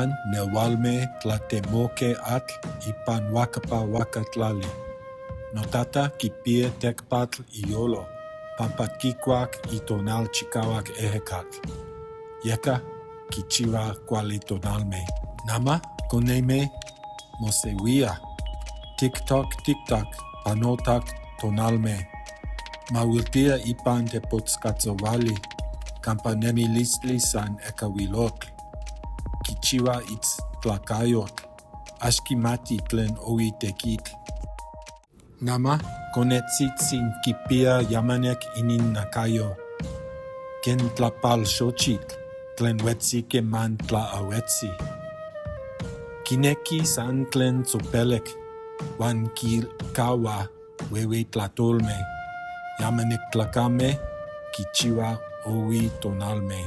Ipan nelhualme tlatemoque atl ipan huacapa huaca tlali. Notata quipiya tecpatl iyolo pampa quicuac itonal chicahuac ejecatl. Yeca quichihuaj cuali tonalme. Nama coneme mosehuía. Tic-toc, tic-tac, panotac tonalme. Mahuiltía ipan tepotzcatzahuali campa nemilistli san ecahuilotl. Quichihua itztlacayotl. Ax quimati tlen ohui tequitl. Nama conetzitzi quipiya yamanek ininnacayo. Quen tlapalxochitl tlen huetzi queman tlaahuetzi. Quinequi san tlen tzopelic huan quicahua huehue tlatolme. Yamanek tlacame quichihuaj ohui tonalme.